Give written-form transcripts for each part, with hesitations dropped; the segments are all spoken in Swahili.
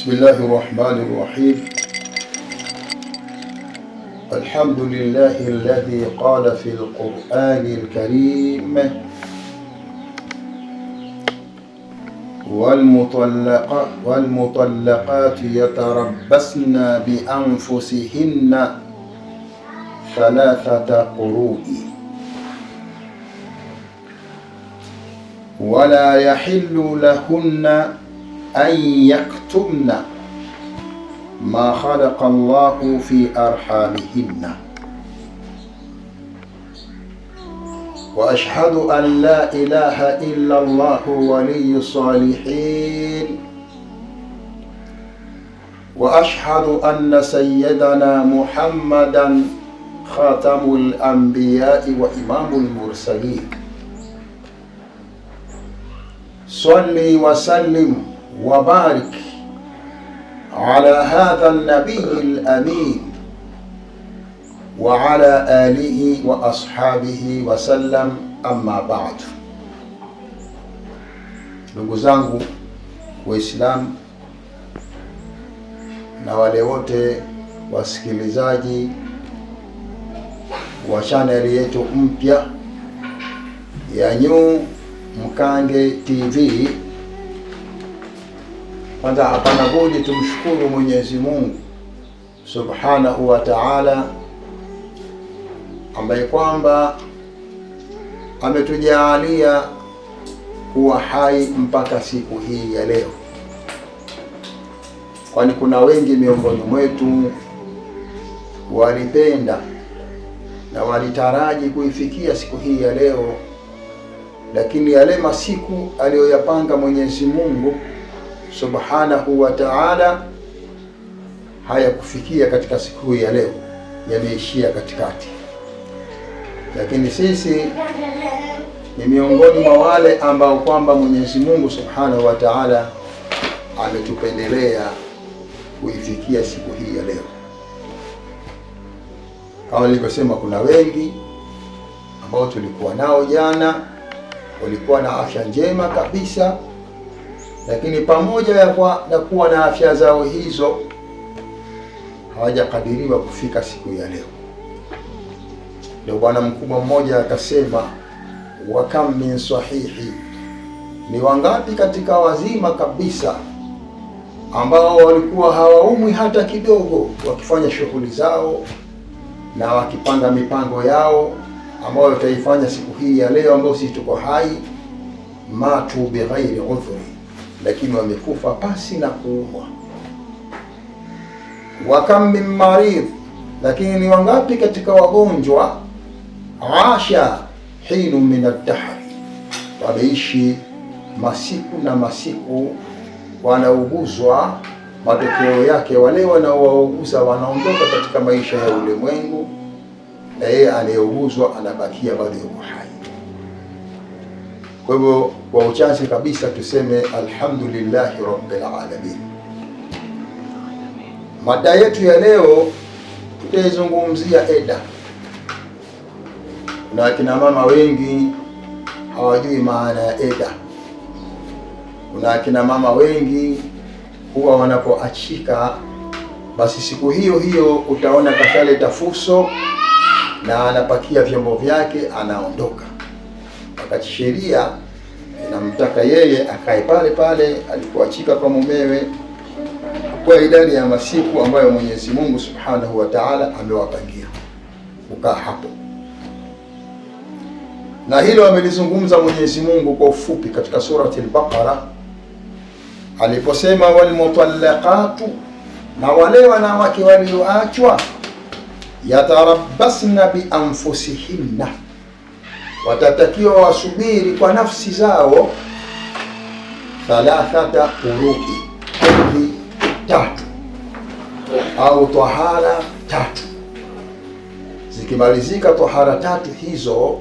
بسم الله الرحمن الرحيم. الحمد لله الذي قال في القرآن الكريم: والمطلقات يتربصن بأنفسهن 3 قروء ولا يحل لهن أن يكتمن ما خلق الله في أرحامهن. وأشهد أن لا إله إلا الله ولي الصالحين، وأشهد أن سيدنا محمدا خاتم الأنبياء وإمام المرسلين. صل وسلم وبارك على هذا النبي الأمين وعلى آله وأصحابه وسلم. أما بعد. Ndugu zangu Waislamu na wale wote wasikilizaji wa chaneli yetu mpya ya New Mkange TV, kwanza hapana budi tumshukuru Mwenyezi Mungu Subhanahu wa Ta'ala, ambaye kwamba ametujalia kuwa hai mpaka siku hii ya leo, kwani kuna wengi miongoni mwetu walipenda na walitaraji kuifikia siku hii ya leo, lakini yale masiku aliyoyapanga Mwenyezi Mungu Subhanahu wa Ta'ala hayakufikia katika siku hii ya leo, yameishia katikati. Lakini sisi ni miongoni mwa wale ambao kwamba Mwenyezi Mungu Subhanahu wa Ta'ala ametupendelea kuifikia siku hii ya leo. Kama nilivyosema, kuna wengi ambao tulikuwa nao jana walikuwa na afya njema kabisa, lakini pamoja na kuwa na afya zao hizo hawajakadiriwa kufika siku ya leo. Ndio bwana mkubwa mmoja akasema, wa kam min sahihi, ni wangapi katika wazima kabisa ambao walikuwa hawaumwi hata kidogo, wakifanya shughuli zao na wakipanga mipango yao ambayo wataifanya siku hii ya leo, ambao sisi tuko hai, matu bighairi udhuri, lakini wamekufa pasi na kuumwa. Wa kam min marid, lakini ni wangapi katika wagonjwa, asha hinu min ad-dahri, wameishi masiku na masiku wanauguzwa. Matokeo yake wale wanaowauguza wanaondoka katika maisha ya ulimwengu, na yeye anayeuguzwa anabakia bado yuko hai. Kwa hivyo kwa uchache kabisa tuseme alhamdulillahi rabbil alamin. Mada yetu ya leo tutaizungumzia eda. Na akina mama wengi hawajui maana ya eda. Kuna akina mama wengi huwa wanapoachika, basi siku hiyo hiyo utaona kashaleta fuso na anapakia vyombo vyake anaondoka, wakati sheria inamtaka yeye akae pale pale alipoachika kwa mumewe kwa idadi ya masiku ambayo Mwenyezi Mungu Subhanahu wa Ta'ala amewapangia kukaa hapo. Na hilo amelizungumza Mwenyezi Mungu kwa ufupi katika surati al-Baqara aliposema, walmutallaqatu, na wale wanawake walioachwa, yatarabbasna bi anfusihinna, watatakiwa wasubiri kwa nafsi zao, 3 qurui, hedhi 3 au tahara 3. Zikimalizika tahara 3 hizo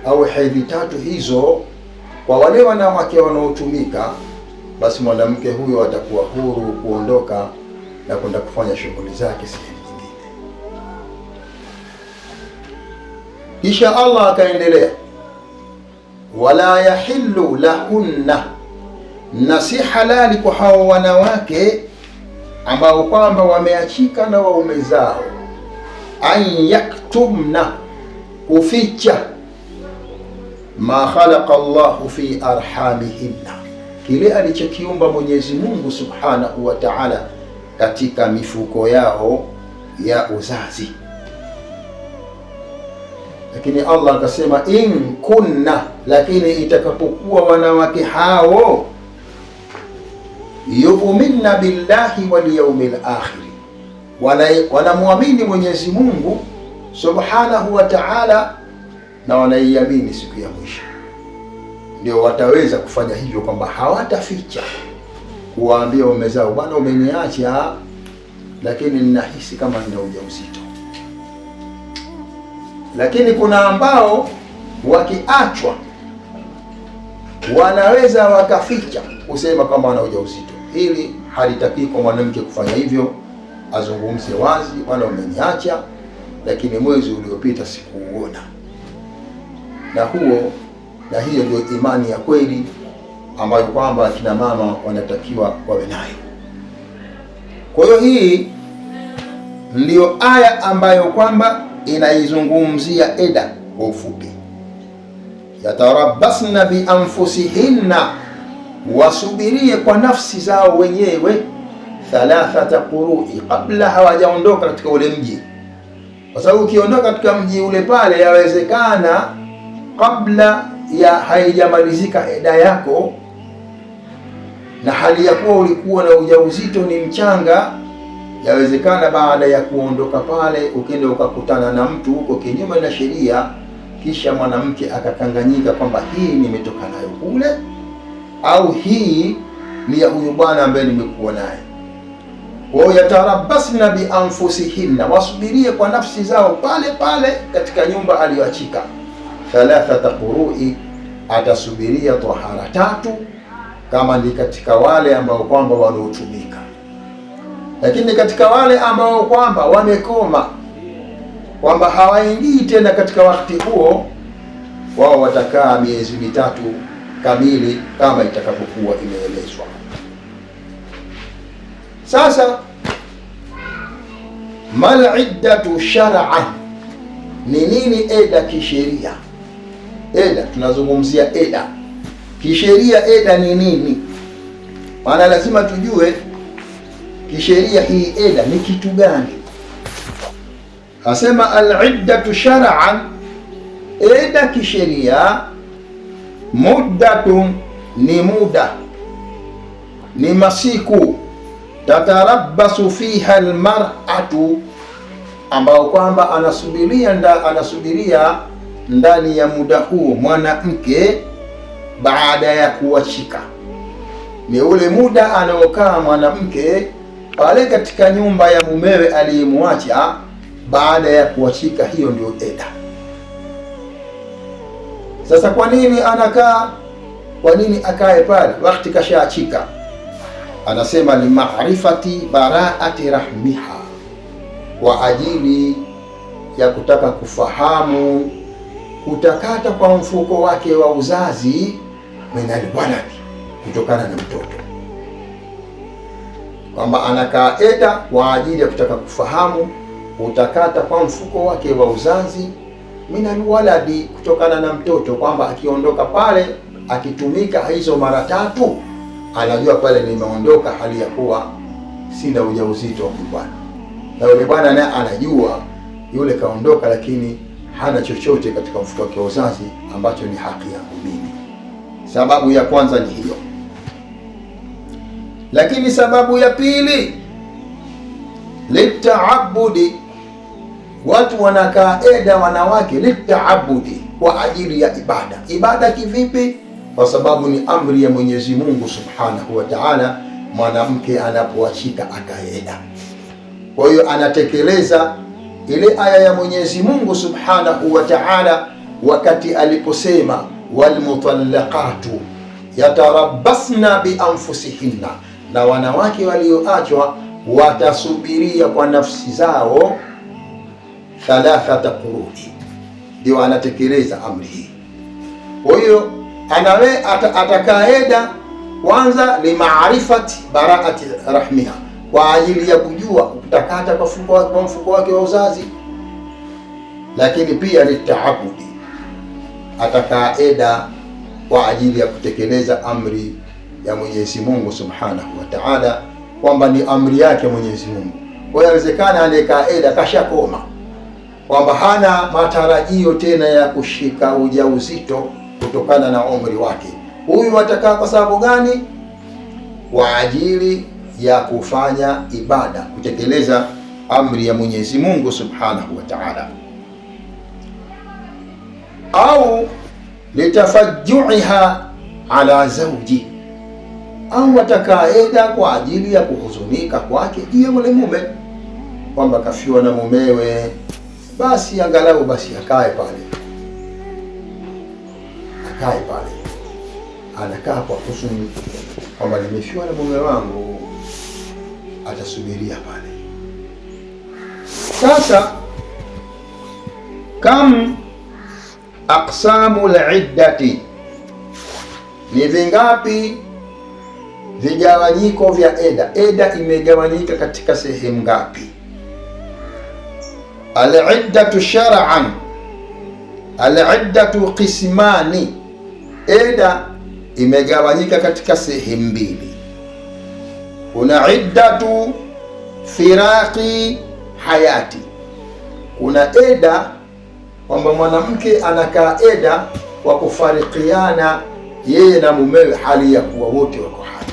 au hedhi 3 hizo, kwa wale wanawake wanaotumika, basi mwanamke huyo atakuwa huru kuondoka na kwenda kufanya shughuli zake sehemu nyingine. Kisha Allah akaendelea, wala yahillu lahunna, Na si halali kwa hao wanawake ambao kwamba wameachika na waume zao, an yaktumna, kuficha, ma khalaqa Allahu fi arhamihinna, kile alichokiumba Mwenyezi Mungu Subhanahu wa Ta'ala katika mifuko yao ya uzazi. Lakini Allah akasema in kunna, lakini itakapokuwa wanawake hao yu'minna billahi wal yawmil akhir, wanamwamini Mwenyezi Mungu Subhanahu wa Ta'ala na wanaiamini siku ya mwisho, ndio wataweza kufanya hivyo, kwamba hawataficha kuwaambia waume zao, bwana, umeniacha lakini ninahisi kama nina ujauzito. Lakini kuna ambao wakiachwa wanaweza wakaficha kusema kwamba wana ujauzito. Hili halitakii kwa mwanamke kufanya hivyo, azungumze wazi, bwana, umeniacha lakini mwezi uliopita sikuuona. Na huo na hiyo ndio imani ya kweli ambayo kwamba kina mama wanatakiwa wawe nayo. Kwa hiyo hii ndiyo aya ambayo kwamba inaizungumzia eda kwa ufupi. Yatarabbasna bi anfusihinna, wasubirie kwa nafsi zao wenyewe, thalathata qurui, kabla hawajaondoka katika ule mji, kwa sababu ukiondoka katika mji ule pale, yawezekana kabla ya haijamalizika eda yako, na hali ya kuwa ulikuwa na ujauzito ni mchanga, yawezekana baada ya kuondoka pale ukenda ukakutana na mtu huko kinyume na sheria, kisha mwanamke akakanganyika kwamba hii nimetoka nayo kule au hii ni ya huyu bwana ambaye nimekuwa naye. Kwa hiyo yatarabasna bi anfusihinna, wasubirie kwa nafsi zao pale pale katika nyumba aliyoachika. Thalathata qurui, atasubiria tahara tatu, kama ni katika wale ambao kwamba wanaotumika. Lakini katika wale ambao kwamba wamekoma, kwamba hawaingii tena katika wakati huo, wao watakaa miezi mitatu kamili kama itakapokuwa imeelezwa. Sasa mal iddatu shar'an, ni nini eda kisheria? Eda tunazungumzia eda kisheria, eda ni nini? Maana lazima tujue kisheria hii eda ni kitu gani. Asema al-iddatu shar'an, eda kisheria, muddatun ni muda, ni masiku, tatarabbasu fiha almar'atu, ambao kwamba anasubiria ndani ya muda huo mwanamke baada ya kuachika. Ni ule muda anaokaa mwanamke pale katika nyumba ya mumewe aliyemwacha baada ya kuachika, hiyo ndio eda. Sasa kwa nini anakaa? Kwa nini akae pale wakati kashaachika? Anasema ni maarifati baraati rahmiha, kwa ajili ya kutaka kufahamu kutakata kwa mfuko wake wa uzazi, minal waladi, kutokana na mtoto, kwamba anakaa eda kwa ajili ya kutaka kufahamu kutakata kwa mfuko wake wa uzazi, minal waladi, kutokana na mtoto, kwamba akiondoka pale akitumika hizo mara tatu, anajua pale nimeondoka hali ya kuwa sina ujauzito wa bwana, na yule bwana naye anajua yule kaondoka, lakini hana chochote katika mfuko wake wa uzazi ambacho ni haki yangu mimi. Sababu ya kwanza ni hiyo, lakini sababu ya pili, litaabudi, watu wanakaa eda wanawake litaabudi, kwa ajili ya ibada. Ibada kivipi? Kwa sababu ni amri ya Mwenyezi Mungu Subhanahu wa Ta'ala, mwanamke anapoachika akaeda. Kwa hiyo anatekeleza ile aya ya Mwenyezi Mungu Subhanahu wa Ta'ala wakati aliposema walmutallaqatu yatarabbasna bi anfusihinna, na wanawake walioachwa watasubiria kwa nafsi zao thalathata quruni, ndio anatekeleza amri hii. Kwa hiyo atakaa eda Kwanza limaarifati baraati rahmiha, kwa ajili ya kujua kutakata kwa mfuko wake wa uzazi, lakini pia litaabudi, atakaa eda kwa ajili ya kutekeleza amri ya Mwenyezi Mungu Subhanahu wa Ta'ala, kwamba ni amri yake Mwenyezi Mungu. Kwa hiyo inawezekana anayekaa eda kashakoma, kwamba hana matarajio tena ya kushika ujauzito kutokana na umri wake. Huyu atakaa kwa sababu gani? Kwa ajili ya kufanya ibada, kutekeleza amri ya Mwenyezi Mungu Subhanahu wa Ta'ala, au litafajjuiha ala zauji, au atakaa eda kwa ajili ya kuhuzunika kwake juu ya yule mume, kwamba kafiwa na mumewe, basi angalau basi akae pale, akae pale, anakaa kwa huzuni kwamba nimefiwa na mume wangu, atasubiria pale. Sasa kam aqsamu liddati, ni vingapi vigawanyiko vya eda? Eda imegawanyika katika sehemu ngapi? Aliddatu shar'an, aliddatu qismani, eda imegawanyika katika sehemu mbili. Kuna iddatu firaqi hayati, kuna eda kwamba mwanamke anakaa eda kwa kufarikiana yeye na mumewe, hali ya kuwa wote wako hai.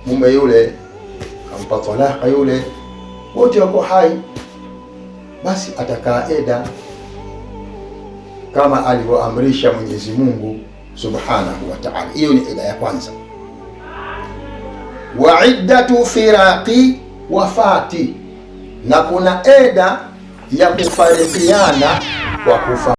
Mume yule kampa talaka yule, wote wako hai, basi atakaa eda kama alivyoamrisha Mwenyezi Mungu Subhanahu wa Ta'ala. Hiyo ni eda ya kwanza. Wa iddatu firaqi wafati, na kuna eda ya kufarikiana kwa kufa.